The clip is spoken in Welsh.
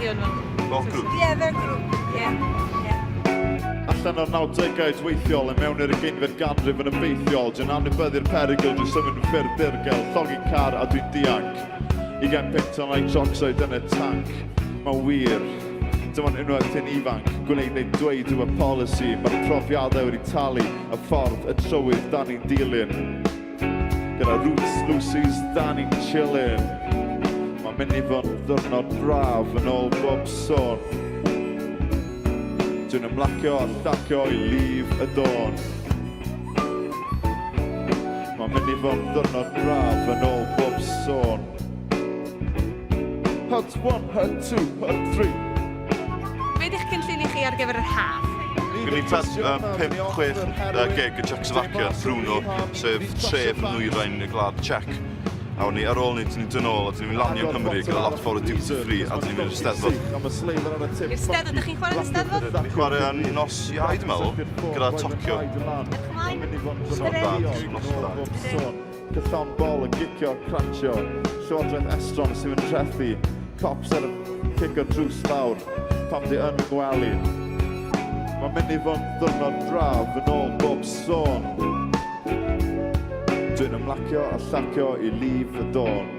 oedolion fel. Rock group. The other group, yeah. Yeah. Allan o'r 90au dweithiol a mewn i'r ugeinfed ganrif yn obeithiol, dwi'n anwybyddu'r perygl drwy symud yn ffyrdd dirgel, llogi car a dwi'n dianc. Ugain punt o nitroxide yn y tanc. Mae'n wir. Dim ond unwaith ti'n ifanc, gwneud neu dweud yw y polisi, mae'r profiadau wedi talu, y ffordd, y trywydd, da ni'n dilyn. Gyda roots, Lucy's, da ni'n chillin'. Mae'n mynd i fod yn ddiwrnod braf yn ôl bob sôn. Dwi'n ymlacio a llacio i lif y dôn. Mae'n mynd i fod yn ddiwrnod braf yn ôl bob sôn. Hut 1, hut 2, hut 3. Be ydych cynllun i chi ar gyfer yr haf? Gwn i 5, 6 gig yn Czechoslovakia, Brno, sef tref yn nwyrain y gwlad Czech. A o'n i ar ôl ni, dyn ni'n dod nôl, a dyn ni'n lanio yng Nghymru gyda lot fawr o duty free, a dyn ni'n mynd i'r Steddfod. I'r Steddfod, ydych chi'n chwarae yn y Steddfod? Ni'n chwarae yn nos Iau, dwi'n meddwl, gyda Tokyo. Edrych ymlaen. Nos da, nos da. Cyllon bol yn gicio, cracio, Llywodraeth estron sydd yn trethu, cops ar y cico drws lawr, pam di yn ngwely. Mae'n mynd i fod yn ddiwrnod braf yn ôl bob sôn. Dwi'n ymlacio a llacio i lif y dôn.